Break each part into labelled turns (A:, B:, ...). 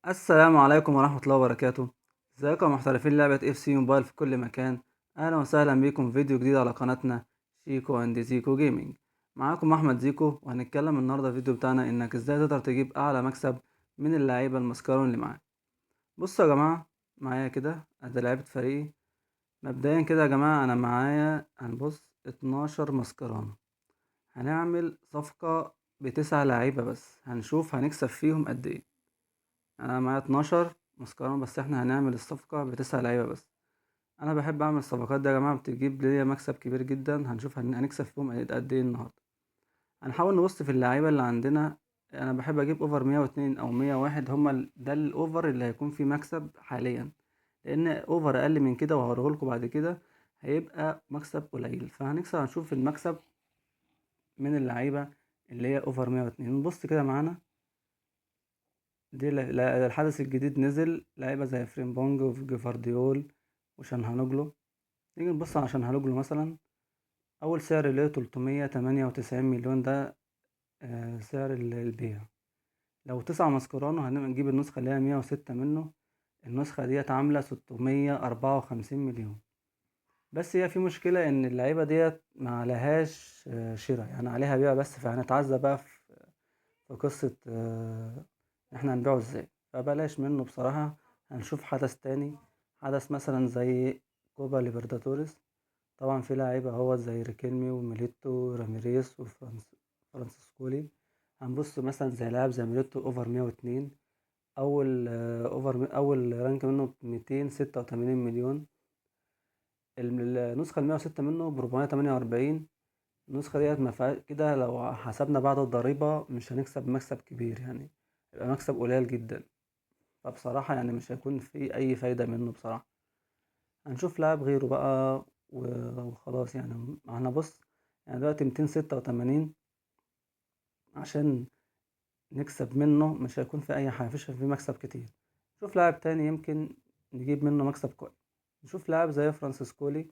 A: السلام عليكم ورحمة الله وبركاته. ازيكم يا محترفين لعبة FC Mobile في كل مكان؟ اهلا وسهلا بيكم في فيديو جديد على قناتنا شيكو and زيكو Gaming. معاكم احمد زيكو، وهنتكلم النهارده في الفيديو بتاعنا انك ازاي تقدر تجيب اعلى مكسب من اللعيبة الماسكارون اللي معاك. بصوا يا جماعة معايا كده ادي لعيبة فريقي. مبدئيا كده يا جماعة انا معايا هنبص 12 ماسكارون، هنعمل صفقة ب9 لعيبة بس، هنشوف هنكسب فيهم قد ايه. انا معايا 12 ماسكارون بس، احنا هنعمل الصفقة ب9 لعيبة بس. انا بحب اعمل الصفقات دي يا جماعة، بتجيب ليا مكسب كبير جدا. هنشوف هنكسب فيهم قد ايه النهاردة. هنحاول نبص في اللعيبة اللي عندنا. انا بحب اجيب over 102 او 101، هما ده ال over اللي هيكون فيه مكسب حاليا، لان over اقل من كده وهوريهولكوا بعد كده هيبقى مكسب قليل. فهنكسب، هنشوف المكسب من اللعيبة اللي هي over 102. نبص كده معانا دي الحدث الجديد نزل لعيبة زي فريمبونج وجفارديول وشانهانوجلو. نيجي نبص على شانهانوجلو مثلا، أول سعر ليه 398 مليون، ده سعر البيع. لو 9 ماسكرانو هنبقى نجيب النسخة اللي هي 106 منه، النسخة ديت عاملة 654 مليون. بس هي في مشكلة إن اللعيبة ديت ما عليهاش شراء، يعني عليها بيع بس، فهنتعذب بقى في قصة احنا هنبيعه ازاي، فبلاش منه بصراحة. هنشوف حدث تاني، حدث مثلا زي كوبا ليبرتادوريس. طبعا في لعيبة هو زي ريكيلمي وميليتو وراميريز وفرانسيسكولي. هنبص مثلا زي لاعب زي ميليتو over 102، اول rank منه 286 مليون. النسخة المية وستة منه بربعمية تمانية وأربعين. النسخة ديت ما فيها كده، لو حسبنا بعد الضريبة مش هنكسب مكسب كبير، يعني يبقى مكسب قليل جدا. فبصراحة مش هيكون في أي فايدة منه بصراحة. هنشوف لاعب غيره بقى وخلاص. احنا بص دلوقتي 286 عشان نكسب منه مش هيكون في أي حاجة، مفيش في مكسب كتير. نشوف لاعب تاني يمكن نجيب منه مكسب كويس. نشوف لاعب زي فرانسيسكولي،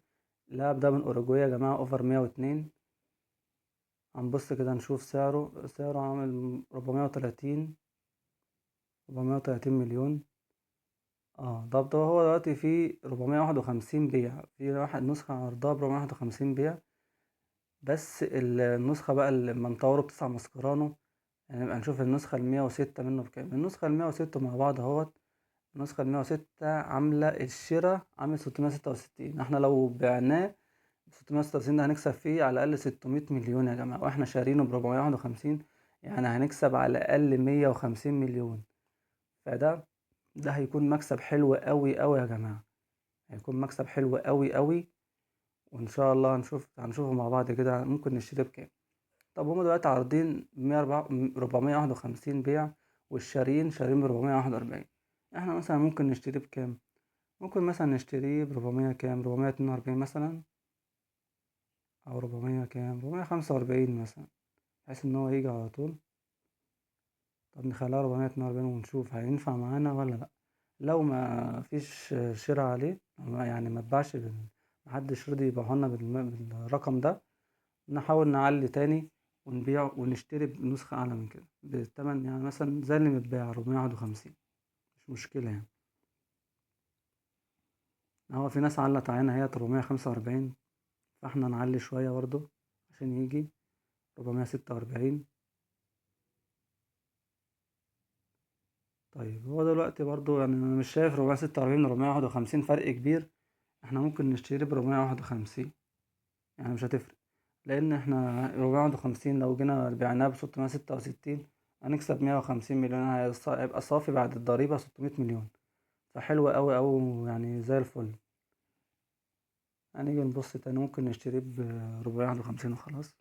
A: اللاعب ده من أوروجواي يا جماعة، أوفر 102. هنبص كده نشوف سعره، سعره عامل 430 مليون. ده هو دلوقتي في 451 بيع، في واحد نسخة عرضها بربعمية واحد وخمسين بيع. بس النسخة بقى اللي لما نطوره ب9 ماسكرانو، نبقى نشوف النسخة المية وستة منه بكام. النسخة المية وستة مع بعض اهوت، النسخة المية وستة عاملة الشراء عامل 666. احنا لو بعناه 666 ده هنكسب فيه على الأقل 600 مليون يا جماعة، واحنا شارينه بربعمية واحد وخمسين، يعني هنكسب على الأقل 150 مليون. فده هيكون مكسب حلو قوي قوي يا جماعة، هيكون مكسب حلو قوي قوي. وإن شاء الله هنشوفه مع بعض كده ممكن نشتريه بكام. طب هما دلوقتي عارضين مية أربعة، ربعمية واحد وخمسين بيع، والشاريين شارين بربعمية واحد وأربعين. احنا مثلا ممكن نشتريه بكام؟ ممكن مثلا نشتريه بربعمية كام؟ 442 مثلا، أو 400 كام؟ 445 مثلا، بحيث إن هو يجي على طول. طب نخليها 442 ونشوف هينفع معانا ولا لأ. لو ما فيش شراء عليه، يعني ما اتباعش محدش رضي يبيعه لنا بالرقم ده، نحاول نعلي تاني ونبيع ونشتري بنسخة أعلى من كده بالتمن، مثلا زي اللي متباع 451، مش مشكلة. هو في ناس علت علينا هي 445، فاحنا نعلي شوية برضو عشان يجي 446. طيب هو دلوقتي برضو انا مش شايف 446 451 فرق كبير، احنا ممكن نشتري بربعمية واحد وخمسين، مش هتفرق، لان احنا 451 لو جينا بعناه بستمية ستة وستين هنكسب 150 مليون، هيبقى صافي بعد الضريبة 600 مليون. فحلو قوي قوي زي الفل. هنيجي نبص تاني ممكن نشتريه بربعمية واحد وخمسين وخلاص.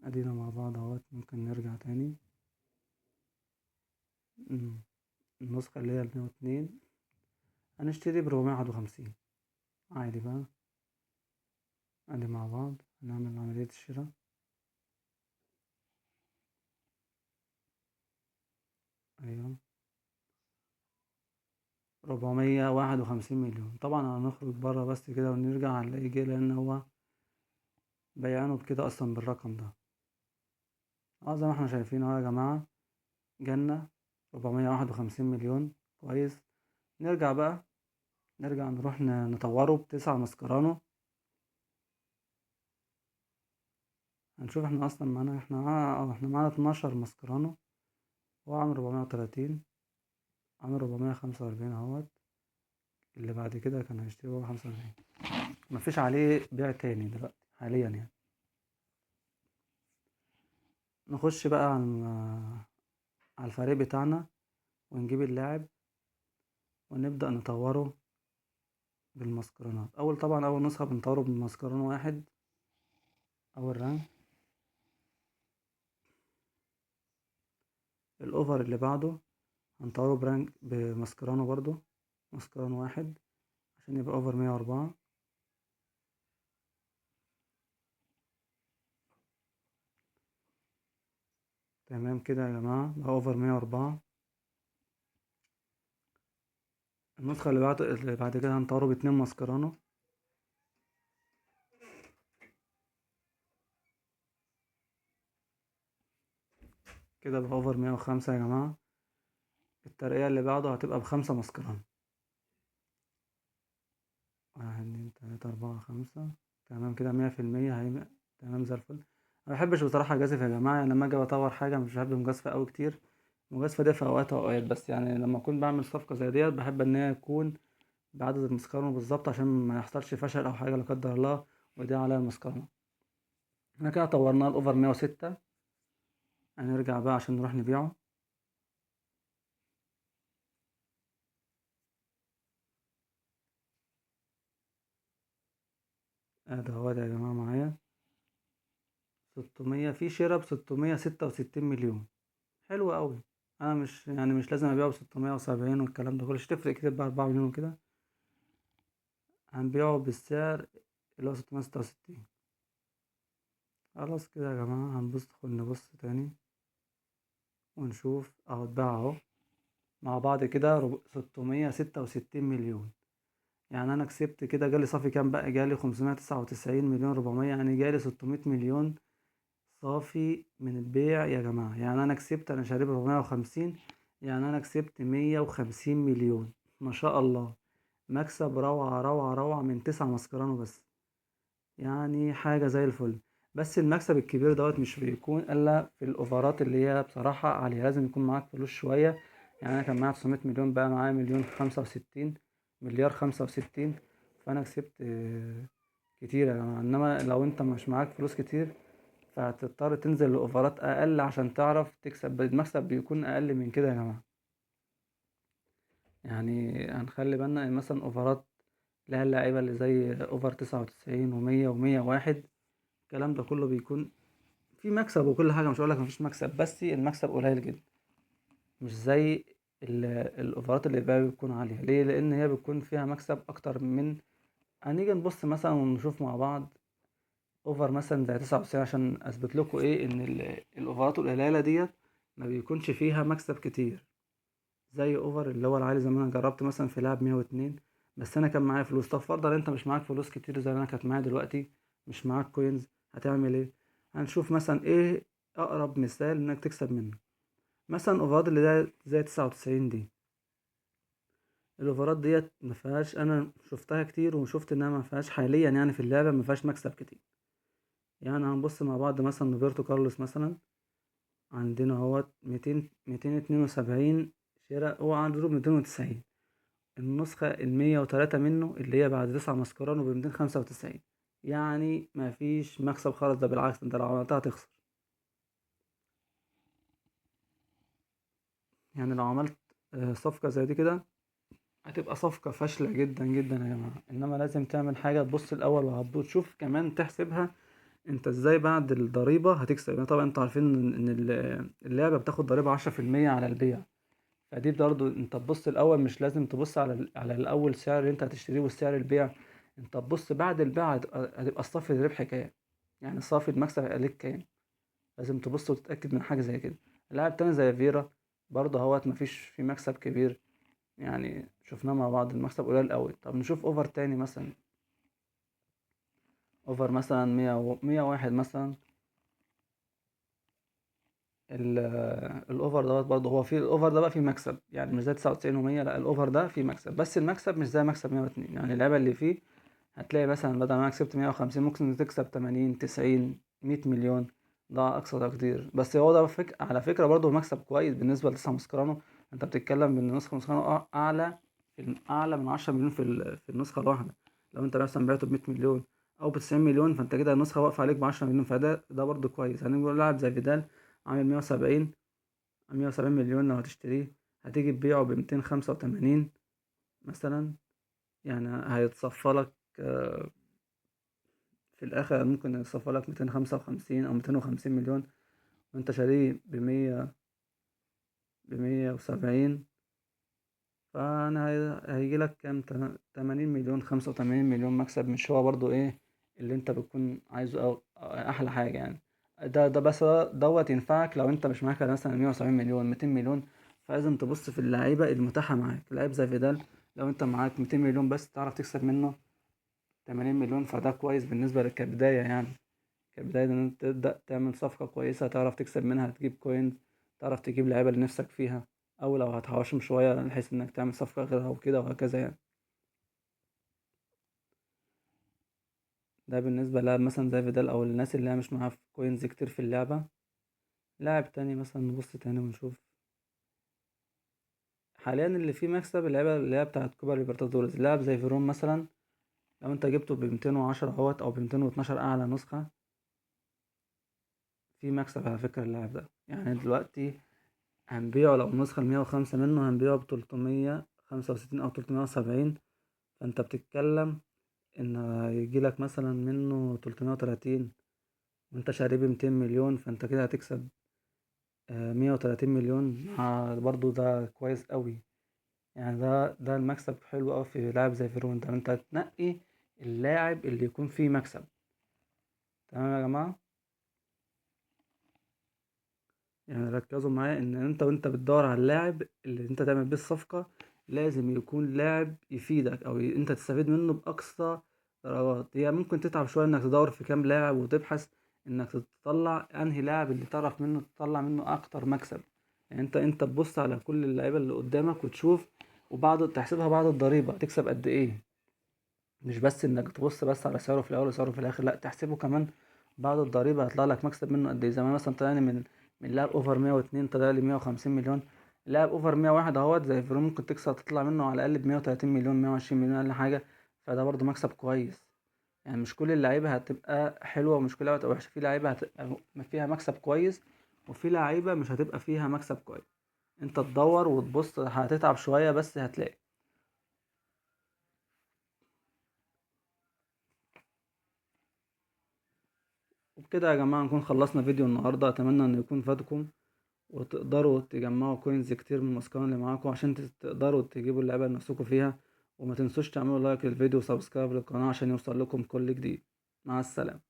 A: ادينا مع بعض اهوت، ممكن نرجع تاني. النسخة اللي هي المية واتنين هنشتري بربعمية واحد وخمسين عادي بقى. ادي مع بعض هنعمل عملية الشراء. ايوه 451 مليون. طبعا هنخرج بره بس كده ونرجع هنلاقيه جه، لان هو بيعانه بكده اصلا بالرقم ده. زي ما احنا شايفين اهو يا جماعة، جنة 451 مليون، كويس. نرجع بقى، نرجع نروح نطوره ب9 ماسكرانو. هنشوف احنا اصلا معانا، احنا معانا 12 ماسكرانو، هو عامل 430، عامل 445 اهوت. اللي بعد كده كان هيشتري 445، مفيش عليه بيع تاني دلوقتي حاليا يعني. نخش بقى على الفريق بتاعنا ونجيب اللاعب ونبدأ نطوره بالماسكرونات. طبعا اول نسخة بنطوره بالماسكرون 1، اول rank. ال over اللي بعده هنطوره ب rank بماسكرانو برضو، ماسكرانو 1، عشان يبقى over 104. تمام كده يا جماعة، بقى over 104. النسخة اللي بعد كده هنطوره باتنين ماسكرانو. كده بقى over 105 يا جماعة. الترقية اللي بعده هتبقى ب5 ماسكرانو. 1 2 3 4 5. تمام كده مية في المية هيبقى تمام زي الفل. ما بحبش بصراحة أجازف يا جماعة، لما أجي بطور حاجة مش بحب مجازفة أوي كتير. المجازفة دي في أوقات وأوقات، بس لما أكون بعمل صفقة زي ديت بحب إن هي تكون بعدد المسكرون بالظبط عشان ما يحصلش فشل أو حاجة لا قدر الله ودي عليها المسكرون. احنا كده طورناه الأوفر 106. هنرجع بقى عشان نروح نبيعه. ادي هو ده يا جماعة معايا 600 في شراء ب666 مليون، حلو قوي. انا مش لازم ابيعه ب670 والكلام ده كله، مش تفرق كتير بقى 4 مليون وكده. هنبيعه بالسعر اللي هو 666. خلاص كده يا جماعة، نبص تاني ونشوف اهو اتباع اهو مع بعض كده 666 مليون. انا كسبت كده، جالي صافي كام بقى؟ جالي 599 مليون 400، يعني جالي 600 مليون صافي من البيع يا جماعة. انا كسبت، انا شاريه 450، يعني انا كسبت 150 مليون، ما شاء الله. مكسب روعة روعة روعة من 9 ماسكرانو بس، حاجة زي الفل. بس المكسب الكبير دوت مش بيكون الا في الاوفرات اللي هي بصراحة عالية، لازم يكون معاك فلوس شوية. انا كان معايا 900 مليون، بقى معايا مليون خمسة وستين، مليار خمسة وستين، فانا كسبت كتير يا جماعة. انما لو انت مش معاك فلوس كتير فهتضطر تنزل لاوفرات اقل عشان تعرف تكسب، المكسب بيكون اقل من كده يا جماعة. هنخلي بالنا ان مثلا اوفرات لها اللعيبة اللي زي over 99 ومية ومية وواحد، الكلام ده كله بيكون في مكسب وكل حاجة، مش هقولك مفيش مكسب، بس المكسب قليل جدا، مش زي الاوفرات اللي بقى بتكون عالية. ليه؟ لان هي بتكون فيها مكسب اكتر من، هنيجي نبص مثلا ونشوف مع بعض over مثلا زي 99 عشان اثبت لكم ايه ان الاوفرات القليلة ديت ما بيكونش فيها مكسب كتير زي over اللي هو العالي. زي ما انا جربت مثلا في لاعب 102، بس انا كان معايا فلوس. طب فرضا انت مش معاك فلوس كتير زي ما انا كانت معايا دلوقتي، مش معاك coins، هتعمل ايه؟ هنشوف مثلا ايه اقرب مثال انك تكسب منه. مثلا اوفرات اللي ده زي 99 دي، الاوفرات ديت ما فيهاش، انا شفتها كتير وشفت انها ما فيهاش حاليا، في اللعبه ما فيهاش مكسب كتير. هنبص مع بعض مثلا روبرتو كارلوس مثلا عندنا اهوت 272 شراء، هو عنده 290، النسخة المية وتلاتة منه اللي هي بعد 9 ماسكرانو بميتين خمسة وتسعين، يعني ما فيش مكسب خالص، ده بالعكس انت لو عملتها هتخسر. لو عملت صفقة زي دي كده هتبقى صفقة فاشلة جدا جدا يا جماعة. انما لازم تعمل حاجة، تبص الاول وهتشوف كمان تحسبها انت ازاي بعد الضريبة هتكسب. طبعا انتوا عارفين ان اللعبة بتاخد ضريبة عشرة في المية على البيع، فدي برضو انت تبص الاول، مش لازم تبص على الاول سعر اللي انت هتشتريه والسعر البيع، انت تبص بعد البيع هتبقى الصافي الربح كام، يعني صافي المكسب هيبقى ليك كام. لازم تبص وتتأكد من حاجة زي كده. لاعب تاني زي فيرا برضه اهوت مفيش في مكسب كبير، شفناه مع بعض المكسب قليل قوي. طب نشوف over تاني مثلا، over مثلا 101 مثلا، ال over دوت برضه، هو في ال over ده بقى فيه مكسب، يعني مش زي 99 و100، لا ال over ده فيه مكسب، بس المكسب مش زي مكسب 102. يعني اللعيبة اللي فيه هتلاقي مثلا بدل ما انا كسبت 150 ممكن تكسب 80 90 100 مليون، ده اقصى تقدير. بس هو ده على فكرة برضه مكسب كويس بالنسبة لتسعة ماسكرانو. انت بتتكلم ان نسخه ماسكرانو اعلى من 10 مليون في النسخة الواحدة. لو انت مثلا بعته ب 100 مليون او ب 90 مليون، فانت كده النسخة واقفة عليك ب 10 مليون، فده برضه كويس. يعني نقول لاعب زي فيدال عامل 170 مليون، لو هتشتريه هتيجي تبيعه ب 285 مثلا، يعني هيتصفى لك في الاخر ممكن يتصفى لك 255 او 250 مليون، وانت شاريه بمية وسبعين، فانا هيجي لك كام؟ 80 مليون، 85 مليون مكسب. مش هو برضو ايه اللي انت بتكون عايزه او احلى حاجة يعني. ده بس دوت ينفعك لو انت مش معاك مثلا 170 مليون 200 مليون، فلازم تبص في اللعيبة المتاحة معاك. لعيب زي فيدال لو انت معاك 200 مليون بس تعرف تكسب منه 80 مليون، فده كويس بالنسبة لك كبداية، يعني كبداية ان انت تبدأ تعمل صفقة كويسة تعرف تكسب منها، تجيب coins، تعرف تجيب لعيبة اللي نفسك فيها، او لو هتحوشهم شوية بحيث انك تعمل صفقة غيرها وكده وهكذا يعني. ده بالنسبة للاعب مثلا زي فيدال او الناس اللي هي مش معاها coins كتير في اللعبة. لاعب تاني مثلا نبص تاني ونشوف حاليا اللي فيه مكسب، اللعبة اللي هي بتاعت كوبا ليبرتادوريس. لاعب زي فيرون مثلا لو انت جبته بميتين وعشرة اهوت او بميتين واتناشر اعلى نسخة، في مكسب على فكرة اللاعب ده. يعني دلوقتي هنبيعه لو النسخة المية وخمسة منه هنبيعه بتلتمية خمسة وستين او تلتمية وسبعين، فانت بتتكلم ان يجيلك مثلا منه 330 وانت شاريه بميتين مليون، فانت كده هتكسب 130 مليون. برضو ده كويس قوي يعني، ده المكسب حلو قوي في لاعب زي فيرون ده. انت تنقي اللاعب اللي يكون فيه مكسب. تمام يا جماعة، يعني ركزوا معايا ان انت وانت بتدور على اللاعب اللي انت تعمل بيه الصفقة لازم يكون لاعب يفيدك او انت تستفيد منه باقصى درجات. هي ممكن تتعب شوية انك تدور في كام لاعب وتبحث انك تطلع انهي لاعب اللي تعرف منه تطلع منه اكتر مكسب. يعني انت تبص على كل اللعيبة اللي قدامك وتشوف، وبعد تحسبها بعد الضريبة تكسب قد ايه، مش بس انك تبص بس على سعره في الاول وسعره في الاخر، لا تحسبه كمان بعد الضريبة هيطلع لك مكسب منه قد ايه. زي ما مثلا طلع لي من لاعب over 102 طلع لي 150 مليون، لاعب over 101 اهوت زي فيرون ممكن تطلع منه على الاقل ب 130 مليون 120 مليون اقل حاجة، فده برضو مكسب كويس. يعني مش كل اللعيبة هتبقى حلوة ومش كل اللعيبة هتبقى وحشة، في لعيبة هتبقى فيها مكسب كويس وفي لعيبة مش هتبقى فيها مكسب كويس. انت تدور وتبص، هتتعب شوية بس هتلاقي. وبكده يا جماعة نكون خلصنا فيديو النهاردة، اتمنى انه يكون فادكم وتقدروا تجمعوا coins كتير من الماسكارون اللي معاكم عشان تقدروا تجيبوا اللعيبة اللي نفسكم فيها. وما تنسوش تعملوا like للفيديو و subscribe للقناة عشان يوصل لكم كل جديد. مع السلامة.